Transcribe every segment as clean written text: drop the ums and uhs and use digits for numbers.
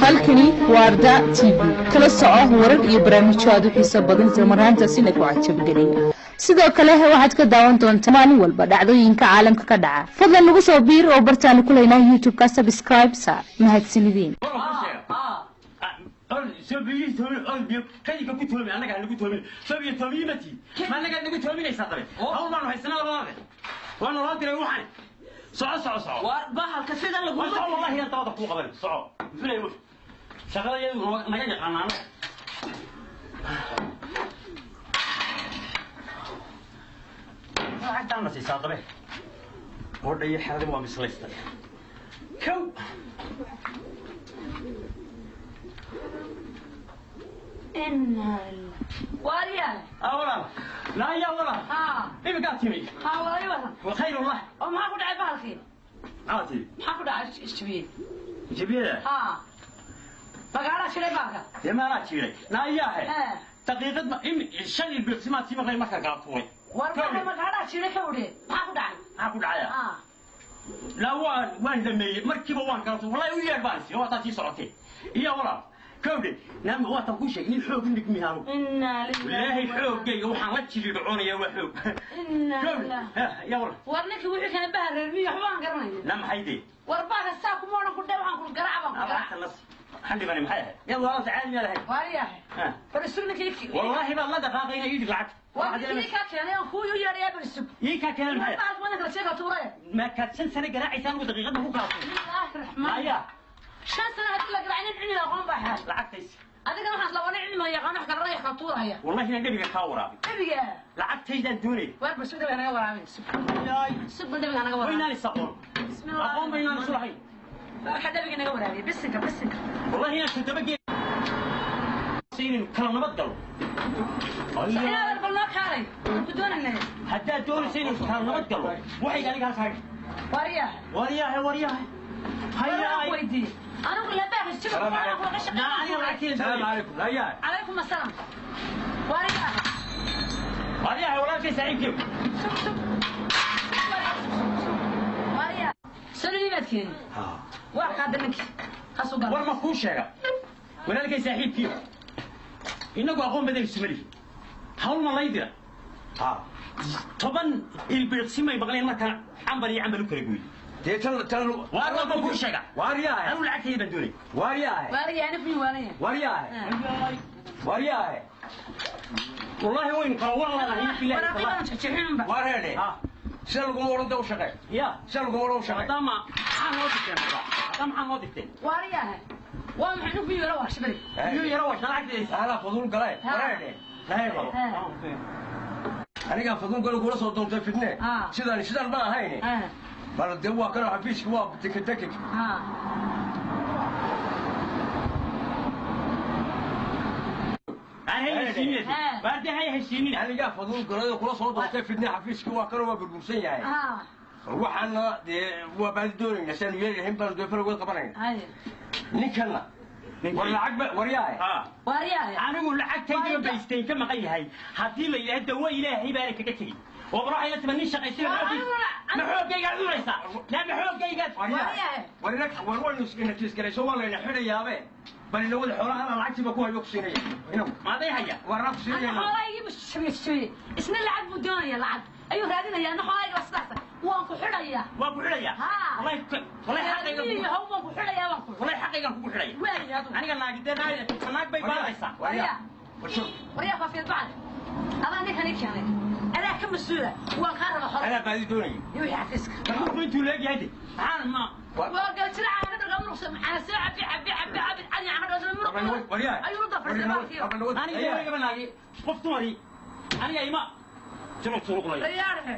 Halkani waa Arda TV. Kala soco warar iyo barnaamijyo aad u xiiso badan, isla marhaantaasina ku cajabgeliya. Sidoo kale waxaad ka daawan doontaa maalin walba dhacdooyinka caalamka ka dhaca. Fadlan nagu soo biir oo bartaanu ku leynaa YouTube-ka subscribe saar. Mahadsanidin. Kayga ku toomi, annaga ha nagu toomin. Sobiyo toomiyi ma tiid, ma annagaa nagu toominaysaa? Dabe hawl baanu haysanaa labadaade, waa naloo diray waxani. Soco, soco, soco. War bahalka sida lagu War soco, wallahi yaan dabada kuu qaban. Soco, filay wux shaqada iyadu naga yaqaana annaga. Lacagtaan na siisaa dabe oo dhayo xeradi waa mislaystay kow. Waaryahay. Ah, walaal laaya, walaal. Haa. Iminkaa timi? Haa, walaali waran. Wa khayr wallah. Oo maxaa ku dhacay bahalkii? Maxaa timi? Maxaa ku dhacay isjabiyey? Jabiyada? Haa, magaalaa shilay bahalka. Dee maanaa jiiray naayaahe? Ee. Daqiiqad ma im shan ilbiqsi maad sii maqlay markaan kala tuuray. War maxaa magaalaa shilay ka udhe? Maxaa ku dhacay? Maxaa ku dhacaya? Haa. La waan dhameeyey markiiba, waan kala tuuray wallahi. U yeedh baan isi, waa taa sii socotay iyo walaal kowdhe naam, waa taan kuu sheegay nin xoog u nigmi anu. Inna lillahi. Ilaahay xoogayga waxaan la jiridhoconaya waa xoog. Inna kowdhe lillahi. Ya walaal. War ninkii wixii keenay bahal reer miyi waxba aan garanaynin. Na maxay dee? War bahalka saa kuma odhan ku dhe, waxaan ku garaac baan ku garaac. Lacagta nas xildhibani maxay ahayd? Miyaad walaalta caadi miyaad ahayd? Waaryahay. Ah. Bal isug ninkii. Wallaahi baad la dhaqaaqayna, ii dhig lacagta. War ninkii kaa keenay aan kuu yeedhayaa, bal isug. Ii kaa keenay maxay? Bahalka wadan kala sheega tuuraya. Ma kaad 5 sano garaacaysa anigu daqiiqadda ku kala tuuray? Bismillaahi raxmaan. Aya. 5 sano haddii la garaac nin cilmiga aqoon baa xaal. Lacagtays. Adigana waxaan isla wana cilmiga yaqaan wax kala rayax kala tuuraya. Wallahi inaan dhabiga kaa waraabin. Nebiga. Lacagtaydaan doonay. War bal sug, dhabiga naga waraabin. Sug, sug, bal dhabiga naga waraabin. Waynaan is aqoon. Bismillah. Aqoon baynaan isu lahayn. Waxa dhabiga naga waraabiya bisinka, bisinka. Wallahi inaan 7 geel inaynu kala nabad galo. Inaad bal noo kaalay waan ku doonaynay. Haddaad doonaysa inaynu kala nabad galo, waxayga aniga halkaa. Waaryahay. Waryahay, waryahay. War waan ku hayaay. weydiiyey anigu labaaka sug Salaam waxaan calaykum. kula Naa aniga shaqeynaa. lacagtayda السلام doonay. عليكم هيا. Calaykum asalaam, waaryahay. Waryahay walaalkay saaxiibkii. Sug, sug, waaryahay, sanadii baad keeni waa qaada ninkii kaasuu War gala. Ma kuu sheega walaalkay saaxiibkii, innagu aqoon badan isuma lihi. Hawl ma lay dira? ها. 10 ilbiiqsi may maqleen markaan cambar iyo cambal u kala gooyey. dee tan tan. Waar ma kuu sheega? waaryahay. Anigu lacagtayda baan doonay. waaryahay. Waaryahay, anigu miyuu waalan yahay? waaryahay, waaryahay. Wallaahi waynu kala war lanahay billahi. Waraaqii baan jexjeexinba. Waar heedhe. Ha. Sida laguma odhan da u shaqee. Ya. Sida laguma odhan u shaqee. Haddaa maxaa noo dirteen? Haddaa maxaa noo dirteen? Waaryahay, waa maxay ninku miyuu yara waa shibari? Miyuu yaro washa lacagtayda? Anaa faduul gale, war heedhe, nahay qabo. Anigaa faduul gale kula soo doontay fidne. Ah. Sidan sidan ma ahayn. Bal dee waa kana xafiiski waa tekek. Aan hay heshiinin, baardi hay heshiinin. Anigaa faduul galay oo kula soo doontay fidne, xafiiski waa kana waa burbursan yahay. Waxaana dee waa baadi doonaynaa siaanu yeeli lahayn baanu dee fargood qabanayna. Ninkanna war lacag ba waryahay. Ha. Waaryahay. Anigu lacagtaydiba baysteyn ka maqan yahay haddii la yidhaahdo dawo ilaahay baana kaga tegey oo bal waxay la timaa nin shaqaysana. Waa xooggiisa ma xooggaygaad cunaysaa? Laa, ma xooggaygaad? Waryahay. War inag war waynu inajiisgarayso, waa layna xidhayaabe. Bal ina wada xoolahana lacagtiiba ku hayo ku siinaya inagu. Maaday haya? Warna ku ana siinaya. Xoolahaygii buu jabiyey, isna lacag buu doonaya, lacag ayuu raadinaya. Ana xoolahayga waa sidaas, waan ku xidhayaa. Waa ku xidhaya. Haa. Wallahi wallahi xaqayga Iyo haw baan ku xidhayaa, waan ku wallahi xaqaygaan kugu xidhaya. Waaya adigu. Aniga naagidee naag bay baaraysaa. Waryaa. War joog. Waryaa, faafiyad bacd adaa ninkan ii keenay, adaa ka mas-uula, waan kaa raba xoolo. Anaa baadi doonaya. Iyo wixii xafiiska. Markuu intuu leegyahay de maxaan ma waa galjira caana dharka muruq caana soo cabi cabi cabi cabi cadi caana dharka muruq. Waryahay. Ayuu la dafarsay baalkii. Aniga dawayga naagi qof dumari aniga ima jiro turuqlay. Dayaarhe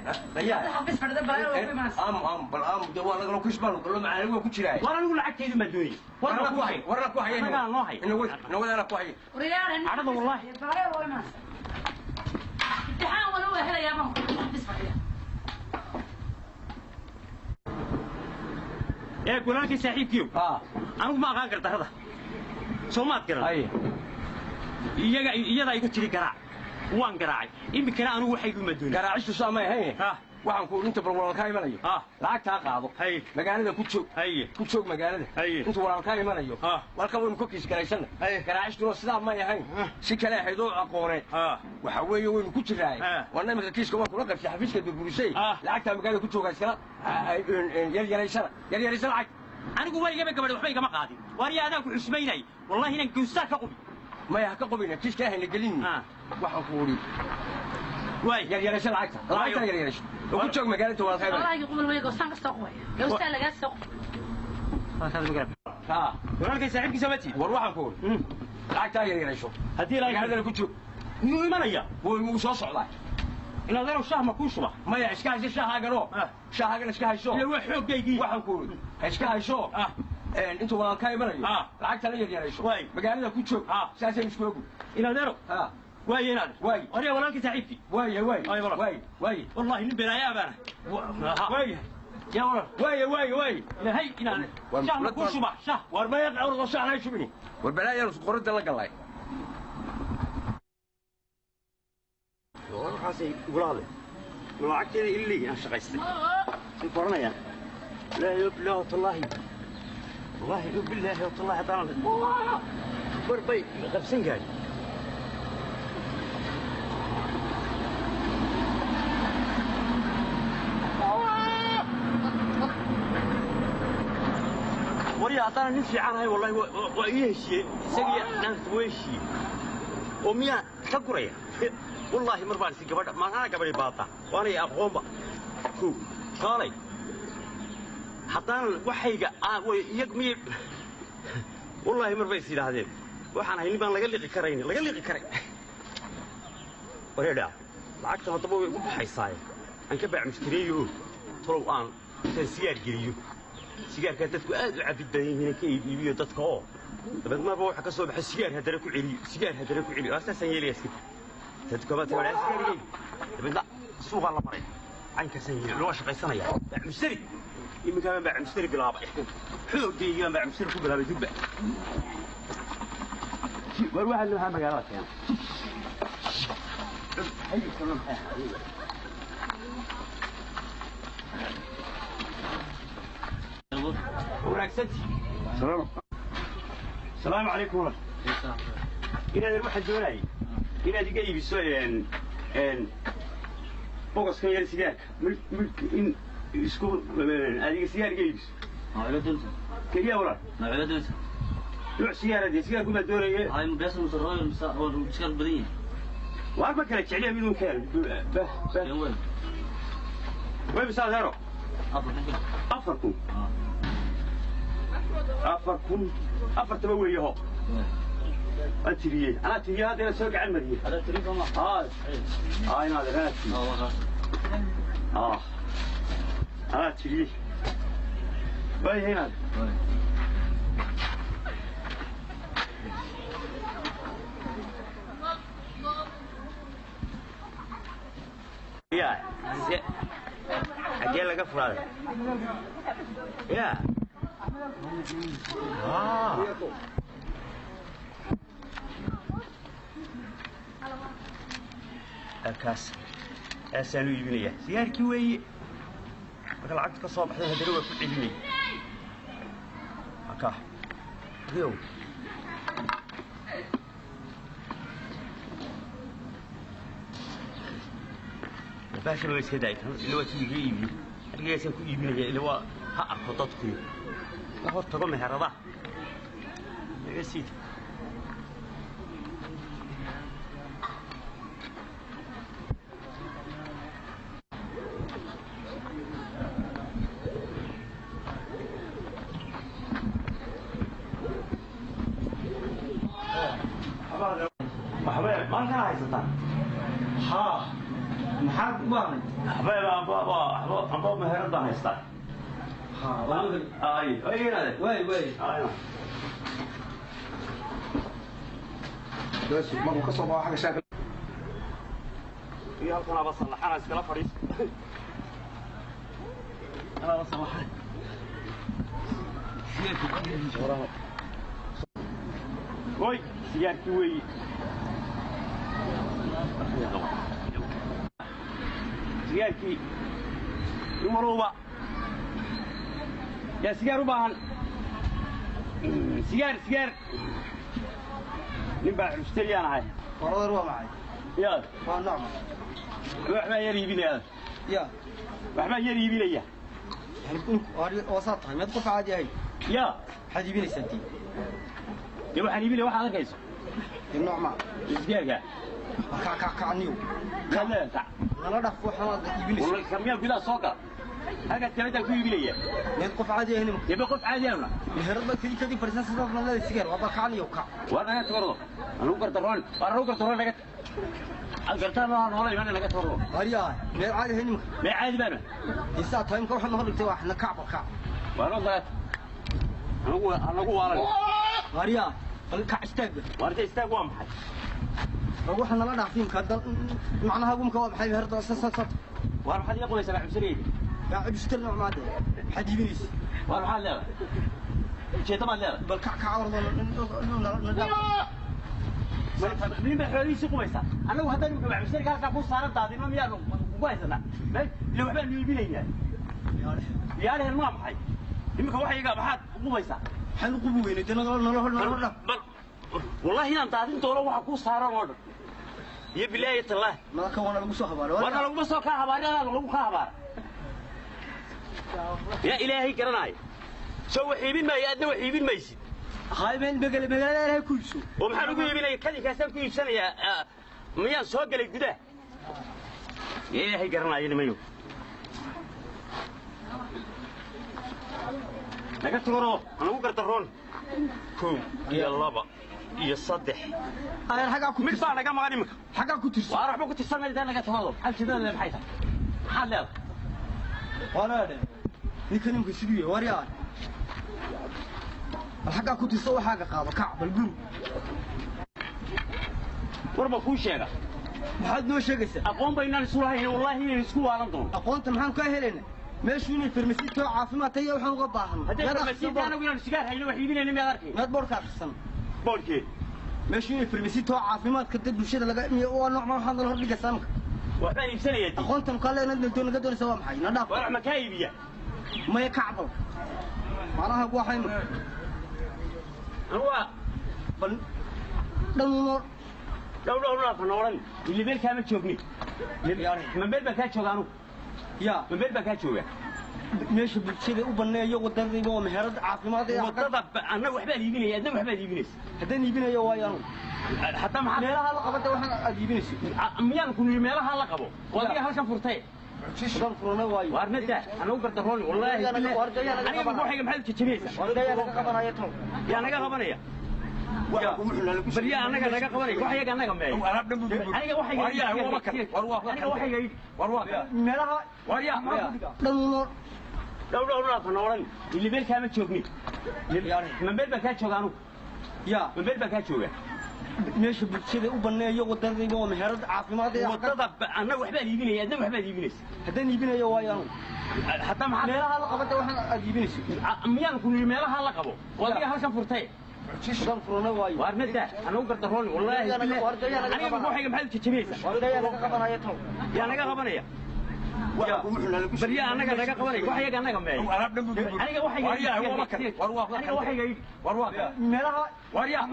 xafiis fadhida balaa waa ku imanaysa. Am am bal am de waa lagala kush baanu gallo macaani waa ku jiraa. War anigu lacagtaydu maan doonay. Warna ku hay, warna ku hay. Annagaa noo hay. Ina wad ina wad anaa ku hay. Waryaarhe. Cadhada wallahi. Balaa waa imanaysa, imtixaan wala waa helayaa baan ku xafiis fadhiya. Ee walaalkay saaxiibkiyo. Ha. Anigu ma aqaan gardarrada, soo maad garan? Hay. Iyaga iyadaa igu tiri garaac, waan garaacay. Iminkana anigu waxaygu maan doonay. Garaacistu saa may ahayn. Ha. Waxaan ku inta bal walaalkaa imanayo. Lacagtaa qaado. Magaalada ku joog. Ku joog magaalada. Intuu walaalkaa imanayo. Walka waynu ka kiis garaysana. Garaacistuna sidaa may ahayn. Si kale ahayd oo aqooneed. Waxa weeye waynu ku jiraaye. Warna iminka kiiska waan kula qabsay xafiiska burburisay. Lacagtaa magaalada ku joogaa iskala yaryaraysana. Yaryaraysa lacag. Anigu waligaba gabadh waxba igama qaadin. Waarya adaan ku xusmaynay. Wallahi inaan gowsaa ka qubi. Maya ha ka qubina kiiska ahayna gelin. Waxaan ku udhi. Waay. Yaryaraysa lacagta. Lacagta yaryaraysa. Oo ku joog magaalada walaalkaa imanayo. Wallaahi qubal way gowsaan ka soo qubay. Gowsaan laga soo qubay. Walaalkay saaxiibkiisa ma tiid. War waxaan ku udhi. Lacagtaa yaryarayso. Haddii magaaladana ku joog. Miyuu imanaya? Wuu soo socdaa. Inaad arow shaah ma kuu shuba? Maya iska hayso shaahaagano. Shaahaagan iska hayso. Ila waa xooggaygii. Waxaan ku udhi. Ha iska hayso. Intuu walaalkaa imanayo. Lacagtana yaryarayso. Magaalada ku joog. Saasaynu isku ogu. Inaad arow. Waay inaad. Waay. Waryaa walaalkay saaxiibkii. Waay waay. Waay waay. Wallahi nin beenaayaa baana. Waay. يا ولد. واي واي واي. إلهي إلهي. شاه ما كل شبع شاه. ورما يقعد شاه لا يشبني. والبلايا قرد الله قلاي. والله حاسي قرالي. lacagteeda ilii aan shaqaystay. Si koranaya. La ilaha illallah. Wallahi billahi wallahi taala. Barbay qabsan gaari. Wariya haddana nin fiican ahay wallahi waa ii heshiiyey isagii naagta way heshiiyey oo miyaa ka guraya wallaahi mar baan isi gabadha maanana gabadhi baata waanay aqoonba kow kaalay haddaanan waxayga way iyag miyay wallaahi mar bay is yidhaahdeen waxaan ahay nin baan laga liqi karayn laga liqi karay wareedhaa lacagtan haddaba way igu baxaysaaye aan ka baac mushtareeyo oo talow aan intaan sigaar geliyo sigaarkaa dadku aad u cabid badan yihiin ka iibiyo dadka oo dabeed marba waxa ka soo baxay sigaar haddana ku celiyo sigaar haddana ku celiyo saasaan yeelaya iska dadku ma tagaa sigaarigay dabeedna suuqaa la maray caynkaasaan yeelay loo shaqaysanaya baac mushtari iminkaa baan baac mushtari bilaabay xooggaygii baan baac mushtari ku bilaabay dubba war waxaa maxaa magaalada keena السلام عليكم ورحمة inaad waxaan doonayay inaad iga iibiso bogoskan yar sigaarka milk in isku adiga sigaar iga iibiso keliya walaal nuuc sigaar dee sigaarku baa doonaye waar ma kala jecliya midun keen way bisaa zero 4,000 4,000 afartaba weeye ho waan tiriyey anaa tiriyey haddana soo gacan mariyey inaad anaa tiriyey anaa tiriyey waayahay inaad ya xaggee laga furaaday ya kaas kaasaan u iibinayaa sigaarkii weeye marka lacagta ka soo baxday haddana waa ku celinaya aka riyow baashan waa iska daay ila waa tii iga iibiyo anigaasaan ku iibinaya ila waa ha arko dadku la hor tago meheradaha naga siida waxba maalkana haysataa haa maxaad u baahnay waxba amba meherad baan haystaa ay ay waay waay markuu ka soo baxo xagga shaaka iyo halkan aba sallaxana iskala fadhiis anaaba sallaxan oy sigaarkii weeye sigaarkii Nin walowba yaa sigaar u baahan, sigaar sigaar. Nin baa mustariyaan ahay. Waradar waa maxay? Yaa waa nooc? Waxbaa yar iibinaya. Ya, waxbaa yar iibinaya. Waa saa tahay mid qof caadi ahayn. Ya, maxaad iibinaysaa tii? Dee waxaan iibinaya waxaad arkayso. Dee nooc maa? Sigaarka. Kac kac kac niyow. Maxaad leedahay? Nala dhaf waxaanaad iibinaysaa. Miyaa gudaha soo gala? Halkaas kaleetaan ku iibinaya. Mid qof caadi ahayn imika. Dee qof caadi ahna. Meherad baad kadi kadi fadhiisan sidaad nala leedahay sigaar waa bal kac niyow kac. Waa naga tabardo. Anugu gardaroon. Waa anugu gardaroon naga. Gartaan waa noola iman naga tabardo. Waryaa meel caadi ahayn imika. Meel caadi baana. Dee saa tahay imika waxaad noo dhigtay waa na kac bal kac. Waa noo dalaat. Anugu anagu waalan. Waryaa bal kac istaag. Waarta istaag waa maxay? Waxa nala dhaafin ka macnaha gumka waa maxay meherada sa sa sa. Waar maxaad iga qubaysaa baa yaa cubstar nooc maade maxaad iibinaysa? Waar maxaad leedahay? Ujeeddo maad leedahay? Bal kac kac ordo na dhaaf. Nin baa xoolihiisii qubaysaa. Annagu haddaan imika baa halkaa ku saaran daadino miyaanu kugu haysanaa? Meel ila waxbaanu iibinaynaa. Yaarehen maa maxay? Imika waxayga maxaad qubaysaa? Maxaan u qubi weynay dee nala nala nala dhaaf. Bal wallahi inaan daadin doono waxa kuu saaran oo dhan. Iyo bilaahi tallaahi. Malaka waana lagu soo habaaro. Warna laguma soo kaa habaari, adaa lagu kaa habaara. Yaa ilaahay garanaayo. Soo wax iibin maayo, adna wax iibin maysid. Haybeen magaalada ilaahay ku iibso. Oo maxaan ugu iibinaya? Kadinkaasaan ku iibsanayaa. Miyaan soo galay gudaha? Yaa ilaahay garanaayo nimayo. Naga tagoro, anagu gardaroon. 1 iyo 2 iyo 3. Ayar xagaa ku mid baa naga maqan iminka. Xagaa ku tirsan. Waar waxba ku tirsan naga tagoro. Maxaad jeedada leedahay maxay tahay? Maxaad leedahay? Walaal ninkan imika siduu yahay waryaa. Bal xagaa ku tirsan waxaaga qaado kac bal guru. War ma kuu sheega? Maxaad noo sheegaysaa? Aqoon baynaan isu lahayn wallaahi inaynu isku waalan doono. Aqoonta maxaan ka helaynaa? Meeshu inay farmasiito caafimaad tayo waxaan uga baahan. Haddii farmasiinta anagu inaanu sigaar hayno wax iibinayna miyaad arkay? Miyaad boorka akhrisan? Boorkee? Meeshu inay farmasiito caafimaadka dad bulshada laga waa nooc ma waxaad nala hordhigaysaa imika. Waxbaan iibsanayaa dii. Aqoontan kaa leenaad naga doonaysaa waa maxay? Na dhaaf. War ma kaa iibiya? Maya kac bal. Macnaha waxay Anu waa bal dhan dhow dhow dhaaf noolan. Ili meel kaama joogni. Ma meel baan kaa jooga anugu? Ya, ma meel baan kaa jooga? Meesha bulshada u baneeyo wadadayba waa meherad caafimaad ee wadada annagu waxbaan iibinaya, adna waxbaad iibinaysa. Haddaan iibinayo waayo anugu. Hataa maxaa meelaha la qabada waxaan aad iibinayso. Miyaan ku niri meelaha la qabo? Waa adiga halkan furtay. Haddaan furana waayo. Waar nada, anagu gardaroon wallaahi. Aniga waxayga maxaad jajabinaysaa? Wardayaa naga qabanaya tan. Yaa naga qabanaya? Bal yaa anaga naga qabanaya? Waxyaga anaga meey. Alaab dhan buu Aniga waxayga Waryaa waa kan. War waa Aniga waxayga War waa kan. Meelaha Waryaa dhan dhow dhow dhaaf noolan. Ili meel kaama joogni. Ma meel baan kaa jooga anugu? Ya, ma meel baan kaa jooga? Meesha bulshada u baneeyo wadadayba waa meherad caafimaad ee wadada annagu waxbaan iibinaya, adna waxbaad iibinaysa. Haddaan iibinayo waayo anugu. Hataa maxaa meelaha la qabada waxaan aad iibinayso. Miyaan ku niri meelaha la qabo? Waa adiga halkan furtay. Haddaan furana waayo. Waar nada, anagu gardaroon wallaahi. Aniga waxayga maxaad jajabinaysaa? Wardayaa naga qabanaya tan. Yaa naga qabanaya? Bal yaa anaga naga qabanaya? Waxyaga anaga meey. Alaab dhan buu Aniga waxayga Waryaa waa kan. War waa Aniga waxayga War waa kan. Meelaha Waryaa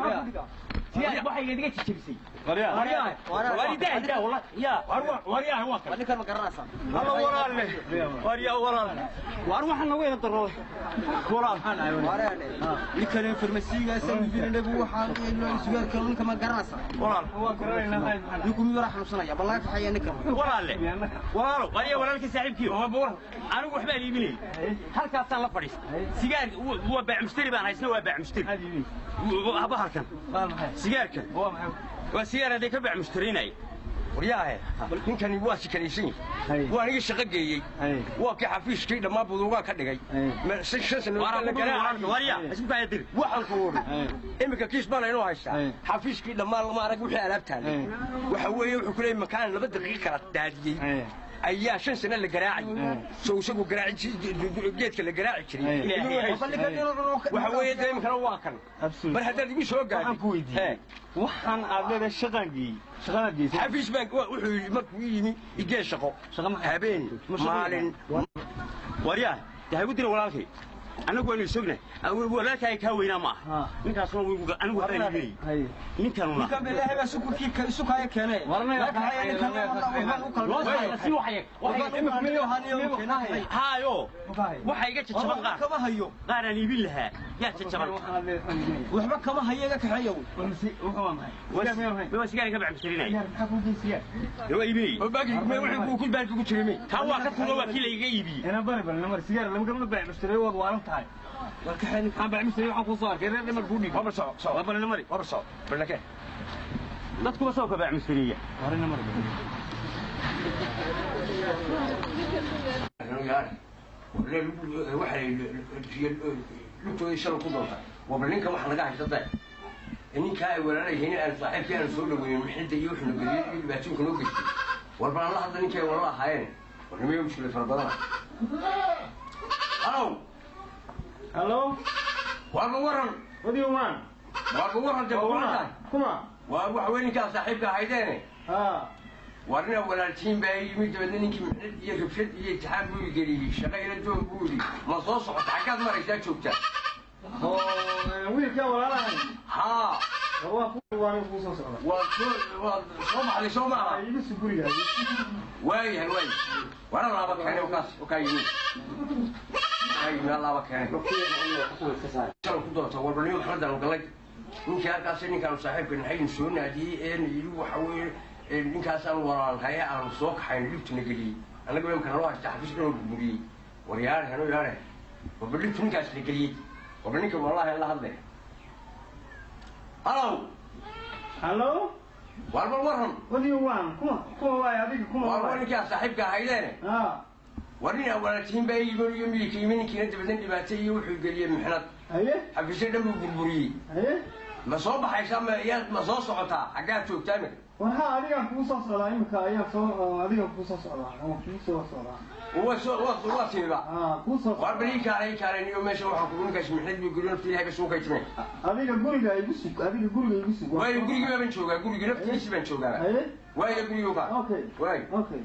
sigaar waxayga idiga jajabisay. Waryaa Waar idaa idaa wallahi. Yaa War waa waryaa waa kan. ninkan ma garanaysaa? Alla walaalle. Waar yaa walaal. Waar waxaan nagu yara darooday. Walaal. Ninkan farmasiigaas aan iibinayna buu waxaan sigaarka ninka ma garanaysaa? Walaal. Ninku miyuu yara xanuunsanaya? Bal laga kaxeeya ninkan. Walaalle. Walaalo, waar yaa walaalkii saaxiibkii. Anigu waxbaan iibinayay. Halkaasaan la fadhiistay. Sigaar waa baac mushtari baan haysna waa baac mushtari. Bahalkan. Sigaarkan. Waa sigaar hadday ka baac mushtarinaya. Waryaahe ninkani waa sikanaysan yahay. Waa anigii shaqo geeyey. Waa kii xafiiskii dhammaan buduugaa ka dhigay. Shan sano la garaacay. Waaryaa, isku kaya dir. Waxaan ku wuri iminka kiis baan inoo haystaa. Xafiiskii dhammaan lama arag wixii alaab taalay. Waxa weeye wuxuu ku leeyahay makaan 2 daqiiqo kala daadiyey. Ayaa 5 sano la garaacay soo isagu garaaci geedka la garaaci jiray waxa weeye deemkana waa kan mar haddaad igu soo gaadhay waxaan ku weydiiyey waxaan aad leedahay shaqaan geeyey shaqadaad geysay xafiis baan wuxuu yidhi markuu ii yimi igee shaqo habeen maalin waryaa dee hagu dira walaalkay annagu waanu isognahay walaalkaaga kaa weynaa ma aha ninkaasuna wiigu anigu waxbaan iibinayay ninkanuna ninkan ilaahay baa sukurkii sukaya keenay haayo waxa iga jajaban qaar kama hayo qaar aan iibin lahaa yaa jajaban waxba kama hayo iga kaxeeyow waa sigaar ka bacmsarinaya waa iibinayay wuxuu ku baalki ku jiray may taa waa ka tuuro waa kii laiga iibiyey ina bari bal namar sigaar lama gabna bacmsaray waad waalan tahay waxaan bacmsaray waxaan kuu soo arkay reer dhimar kuu dhiibay wabar soco soco waa bal namari wabar soco balnake dadkuba soo ka bacmsariya hore namari lugtooda shalay ku doonta wabal ninkan waxa laga haysta day ninkaa ay walaalayhiin aan saaxiibkii aan soo dhaweynin mixidda iyo wuxuu nageliyey iyo dhibaatooyinka noo geystay war bal alla hadda ninkii ay walaala ahaayeen war nimayo mushkilad fara badana halow hallo waarba waran what do you want waarba waran dee kuma kuma waa waxa wey ninkaa saaxiibka ahaydeene ha war inaa walaaltiin baa yimid dabeedna ninkii mixnad iyo rabshad iyo imtixaan buu geliyey shaqo ila doon buu yidhi ma soo socota xaggaad maraysaa joogtaa oo wiilkaa walaalahay haa waa ku waan ku soo socda waad soo waad soo baxday soo maaha igu soo guriga waayahay waay wara laaba keenay wakaas wakaa yimi wakaa yimi laaba keenay shalay ku doonta warba nin maxamed galay ninkii halkaas ninkaanu saaxiibka naxayin soo naadiyey ee yidhi waxa weeye ninkaasaan walaalhaye aanu soo kaxayn dhibtuna geliyey annaga imka naloo haysta xafiis dhanoo burburiyey war yaare hano yaare warba dhibtu ninkaas la geliyey warba ninka wallaahi la hadlay halow hallo warba waran what do you want kuma kuma waay adiga kuma warba ninkaa saaxiibka ahaydeene ha war nin aan walaaltihiin baa yimi iyo midigka yimi ninkiina dabadan dhibaato iyo wuxuu geliyey mixnad haye xafiisyo dhan buu burburiyey haye ma soo baxaysaa ma yaad ma soo socotaa xaggaad joogtaa imika war ha adigaan kugu soo socdaa imika ayaan soo adigaan kugu soo socdaa waan kugu soo socdaa waa soo waa waa timiba ha kugu soo war bal ii kaalay ii kaalay niyo meesha waxaan kugu ninkaas mixnad buu geliyo nafta ilahay ba suu kaytimay adiga guriga igu sug adiga guriga igu sug waayo gurigii baan joogaa gurigii naftiisii baan joogaa haye waayo gurigii ka okay waayo okay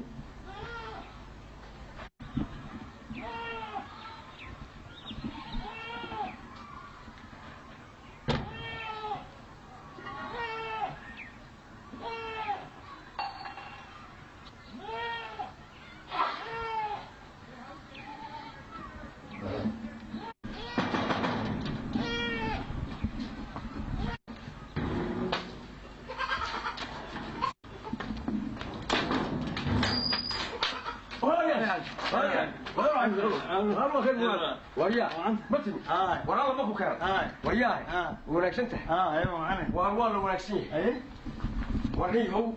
waraala ma ku keenay waryahay wanaagsan tahay waar waa la wanaagsan yahay warniyow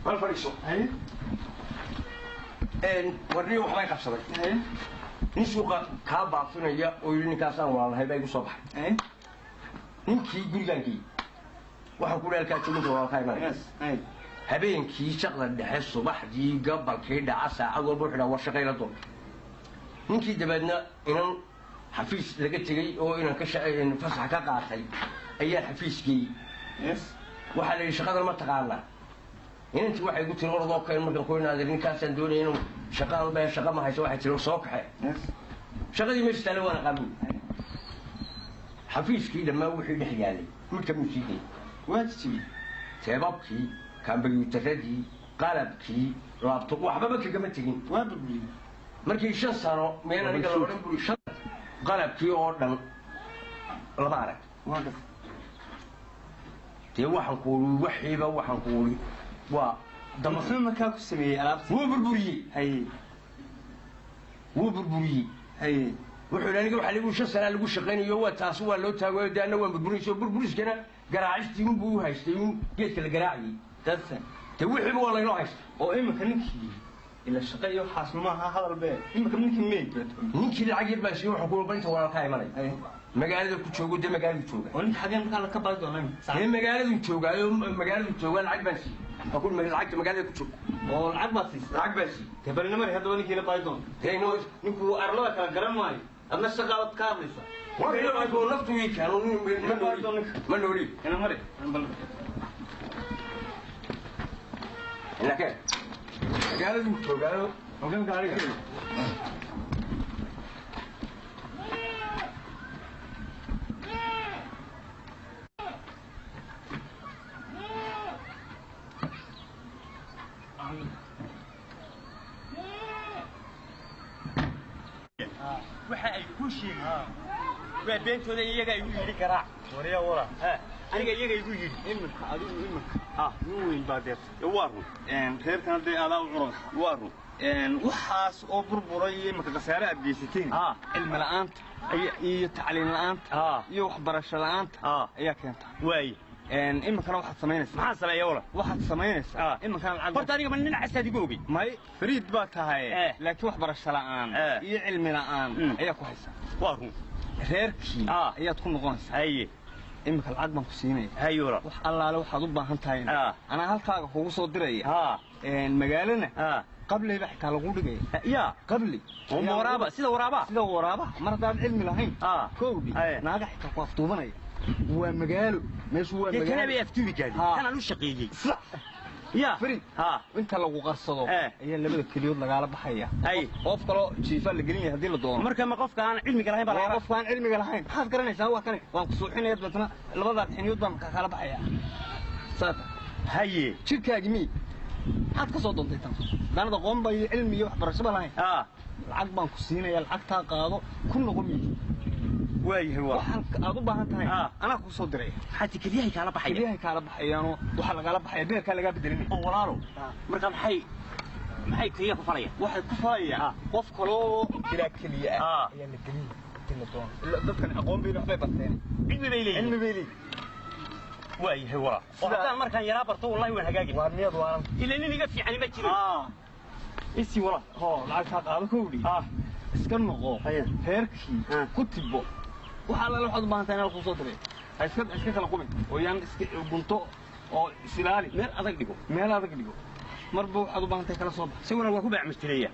bal fadhiiso warniyo waxbay qabsaday nin suuqa kaa baafinaya oo yidhi ninkaasaan walaalahay baa igu soo baxay ninkii gurigaan geeyey waxaan ku halkaa jooginta walaalkaa imanaya habeenkii shaqda dhexe subaxdii gabalkii dhaca saacad walba wuxuu dhaha war shaqayla doon ninkii dabeedna inan xafiis laga tegey oo inan ka fasax ka qaatay ayaa xafiis geeyey waxaa la yidhi shaqadan ma taqaanaa inantii waxay igu tiri orodoo keen markaan ku inaadir ninkaasaan doonaya inuu shaqaan baa shaqa ma hayso waxay tiri soo kaxe shaqadii meesha taale waan aqaan buuli xafiiskii dhammaan wixii dhex yaalay mid kamuu sii dayay waa jijibiyey teebabkii kambyuutaradii qalabkii laabtob waxbaba kagama tegin waa burburiyey markii 5 sano meel aniga la odhan buri shan qalabkii oo dhan lama arag waa gas dee waxaan ku uri waxiiba waxaan ku uri waa muxuu markaa ku sameeyey alaabtii wuu burburiyey haye wuu burburiyey haye wuxuu yidhi aniga waxaa lagu 5 sanaa lagu shaqaynayo waa taasi waa loo taagayo dee anna waan burburinayso burburiskana garaacistii unbuu u haystay un geedka la garaacayey dadsan dee wixiiba waa laynoo haysta oo imika ninkii ila shaqo iyo waxaas maaha hadal bee imika ninkii meeg ninkii lacag yar baa siiyey wuxuu ku bal inta walaalkaa imanaya Magaalada ku joogo dee magaaladu jooga. Oo ninka xagee markaa ka baadi doonaa? Dee magaaladu joogaayo, magaaladu joogaa, lacag baan siiyey. Waa ku lacagta magaalada ku jooga. Oo lacag baad siisay? Lacag baan siiyey. Dee balina mari haddaba ninkii la baadi doonto. Dee inoo Ninku arlada kala garan maayo, adna shaqaabad ka hadlaysa. War naftu ii keeno, ma nooli, ma nooli. Ina mari bal. Inakeen magaaladu joogaayo. Hogaan gaariga. Waxa ay ku sheegeen waa beentooda, iyaga igu yidhi garaac. Waryaa wala. Aniga iyaga igu yidhi. Iminka adigu iminka nin weyn baa deerta. Waa run. Reerkana dee adaa u curan. Waa run. Waxaas oo burburay iyo iminka khasaare aad geysateen, cilmi la'aanta iyo tacliin la'aanta iyo waxbarasho la'aanta ayaa keenta. Waay. Iminkana waxaad samaynaysaa. Maxaan sameeya wala? Waxaad samaynaysaa iminkana lacag. Horta aniga ma nin casaad igu ogey? May, fariid baa tahay, laakiin waxbarasho la'aan iyo cilmi la'aan ayaa ku haysa. Waa run. Reerkii ayaad ku noqonaysaa. Haye. Iminka lacag baan ku siinaya. Haye wala. Wax allaale waxaad u baahan tahayna anaa halkaaga kugu soo diraya. Magaalana qableyba xitaa lagu dhigaya. Ya. Qabli. Oo waraaba, sida waraaba. Sida waraaba, mar haddaad cilmi lahayn. Kowdhi naaga xitaa ku afduubanaya. Waa magaalo meeshu, waa dee magaalo. Kana bay aftuubi gaadhi. Kanaan u shaqeeyey. Sax. Ya. Fariid, inta lagu qarsado ayaa labada keliyood lagaala baxaya. Hay. Qof kaloo jiifaa la gelinaya haddii la doono. Marka ma qofka aan cilmiga lahayn baa waa laga qofka aan cilmiga lahayn. Maxaad garanaysaa? Waa kane, waan ku suuxinaya, dabeetna labadaad xiniyood baan kala baxaya saata. Haye. Jirkaagi mi maxaad ka soo doontay tan daanad aqoon ba iyo cilmi iyo waxbarasho ba lahayn? Lacag baan ku siinaya, lacagtaa qaado, ku noqo miyi. Waayahay wala. Waxaan aad u baahan tahay anaa kuu soo diraya. Xataa keliyahay kaala baxaya. Keliyahay kaala baxayaanoo waxaa lagaala baxaya, beerkaa lagaa bedelinaya. Oo walaalo, marka maxay keliya ku falaya? Waxay ku falayaan qof kaloo bilaa keliya ah ayaa la gelinaya hadii la doono. Ila dadkan aqoon bay waxbay barteen. Cilmi bay leeyihiin. Cilmi bay leeyihiin. Waayahay wala. Oo haddaan markaan yaraa barto, wallahi waan hagaagi. Waa miyad waanan. Ila nin iga fiicani ma jiro. Isi wala. Hoo, lacagtaa qaado, kowdhi iska noqo reerkii ku tibo. Waxa allaale waxaad u baahan tahay inaan kuu soo diray. Ha iska kala qubin oo yaan iska gunto oo isilaali. Meel adag dhigo. Meel adag dhigo, marba waxaad u baahan tahay kala soo bax. Isaguna waa ku baac mushtareeya.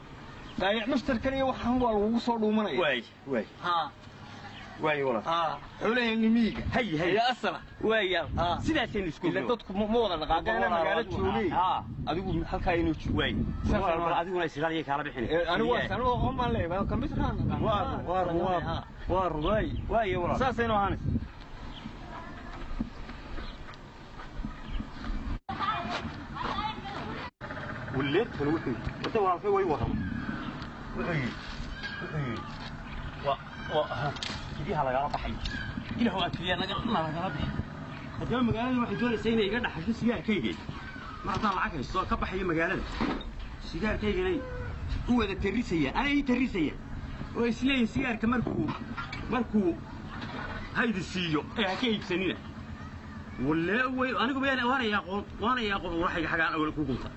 Baayac mushtarkan iyo waxaan waa lagugu soo dhuumanaya. Waay waay. Waay wala. Xoolaheenni miyiga hay hay. Ayaa asala. Waay, sidaasaynu isku ila dadku ma wada dhaqaaqeen magaalo joogay. Adigu halkaa inuu joogo. Waay walaal, adiguna isilaaliya kaala bixin. Anigu waa anigu aqoon baan leeyahay, computerkaan. Waa waa waa waa waay waay walaal. Saasaynu ahaanaysa. Waleedkan wuxuu yidhi wada walaalkay way warramo. Wuxuu yidhi waa keliyaha lagala baxay. Ilaah waa keliya naga lagala bixi. Haddaba magaalada waxay doonaysaa inay iga dhaxasho sigaarkayga. Mar haddaan lacag haysto ka baxayo magaalada, sigaarkaygana u wada tarrisaya, ana ii tarrisaya oo isleeyihin sigaarka markuu haydi siiyo ee ha ka iibsanina. Walee way anigu bayaan waanay aqoon, waanay aqoon waxayga xagaan awal ku gunta,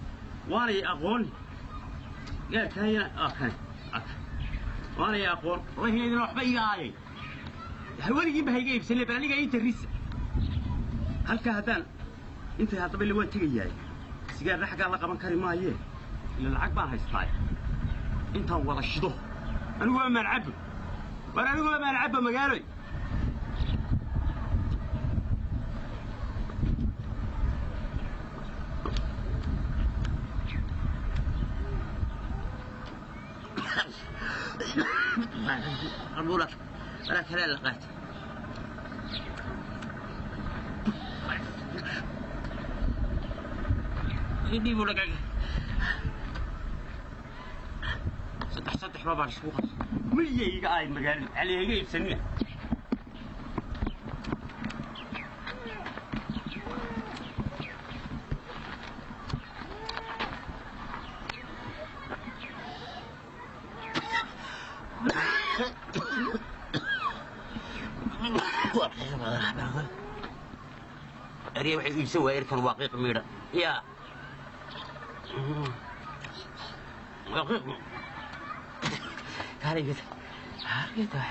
waanay aqoon gaarkaayana kane waanay aqoon wallahi idin waxba iga aayay weligiinba hayga iibsanay, bal aniga ii tarrisa halkaa. Haddaan intay haddaba ila waan tegayaay, sigaarna xaggaa la qaban kari maayee, ila lacag baan haystaa. Intaan wada shido anigu waa maan cabbo, war anigu waa maan cabbo magaaloy. أقول ولا كلام لقيت. يجيبوا لك saddex saddex baa baan isku qabsay miya iga ahayd magaalada cali iga iibsanina. Ariya waxay iibsan waayeen erkan waa qiiq miidha yaa waa qiiq. Kaalay, hargeysa.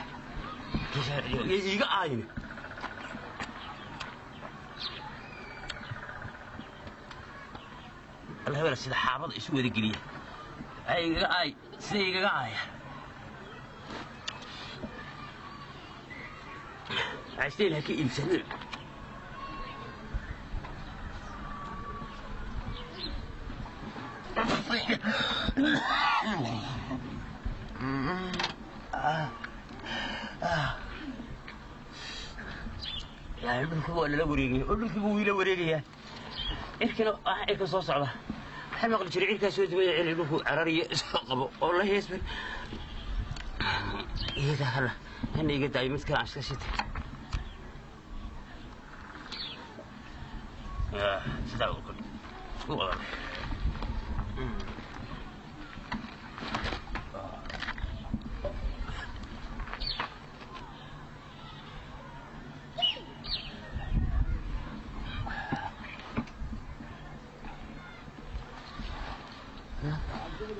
Iga aayne. Alla sida xaabada isu wada geliya. Ay iga aay, sida igaga aaya. عشتين هكي إنسان. يعني dhulku waa lala wareegaya oo dhulkii buu ila wareegayaa. Cirkana ah cirka soo socda. Waxaan maqli jiray cirkaa soo dibaya cili dhulku carariyo soo qabo oo la heesban. Iyaga hala hana iga daayo mid kale aan iska sitay. Sidaa u kordhi. U wada.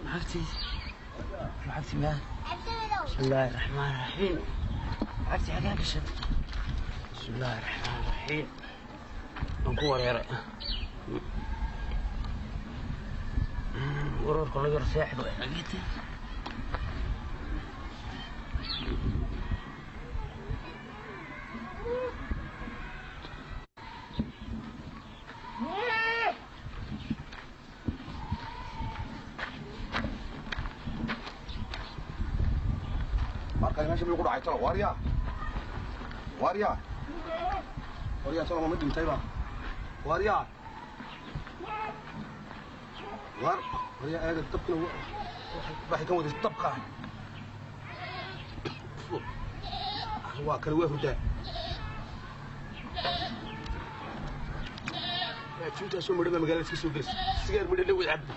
Lacagtii lacagtii ma bismillaahi raxmaani raxiim. Lacagtii xagaa gashay? Bismillaahi raxmaani raxiim. Waan ku wareeray. Wareerka la yar seexdo xageetay. Marka meesha ku dhacay talo waarya waarya waarya talo ma dhintay ba waarya waar waarya eega dabkuna waxay kan wada dabka waa kale waa hurdaa juntaa soo madhaba magaalada iska soo gelis sigaar madhe la wada cabdi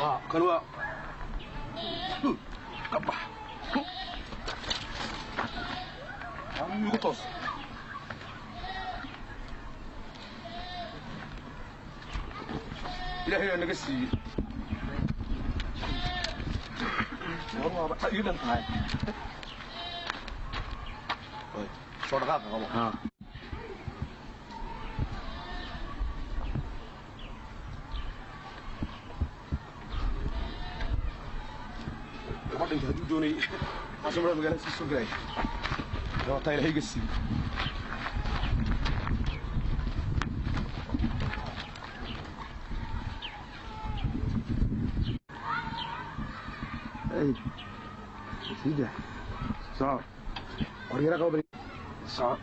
waa kan waa ka bax igu toos. Ilaahay aa naga siiyey. War waaba ii dhan tahay. Soo dhaqaaqa qabo. Gabadha hadduu doonayay waxaa soo maraa magaalada iska soo gelaya. Waa ilaahay iga siiyey. Sida. Soco. Waryara qabo. Soco.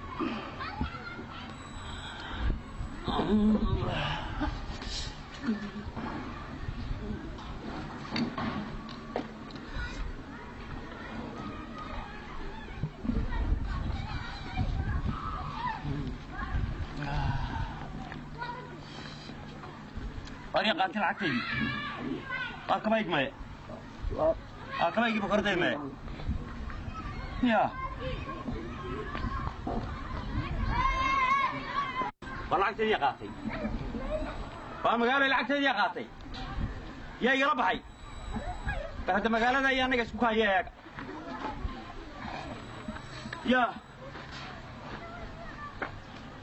Warya qaatay lacagtaydii. Waa kaba igmaye. Waa kaba igi bokorday maye. Ya. Waa lacagtaydii qaatay. Waa magaalo lacagtaydii qaatay. Yaa igala baxay. Bal hadda magaalada ayaa anaga isku kaaya eega. Ya.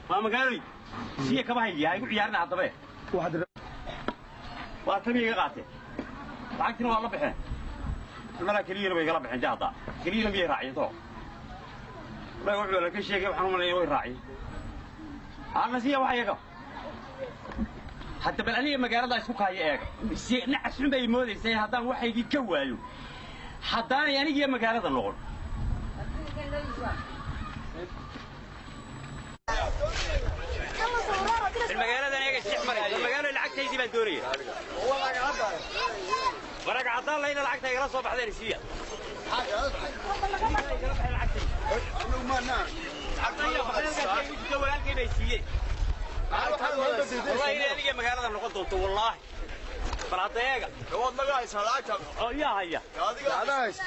Waa magaaladii. Siya kaba hayay, ha igu ciyaarina haddaba. Waa tabii iga qaateen. Lacagtina waa la baxeen. Malaa keliyana way igala baxeen hadda. Keliyana miyay raaciyeen tolo? Wallahi wuxuu la ka sheegay waxaan u malaynaya way raaciyeen. Alla siya wax iyaga. Hadda bal aniga magaalada isku kaaya eega. Si nacas xun bay moodaysay haddaan waxaygii ka waayo. Haddaanay anigiyo magaalada noqon. Magaalada eega isdhex maraysa. Magaalada lacagtaydii baan doonaya. Waraga caddaan layna lacagta igala soo baxdeen isiiya. Walaalkay bay siiyeen. Wallahi inay aniga magaalada noqon doonto wallaahi. Bal hadda eega. Waad naga haysaa lacagta. Oo yaa haya. Adiga haysa.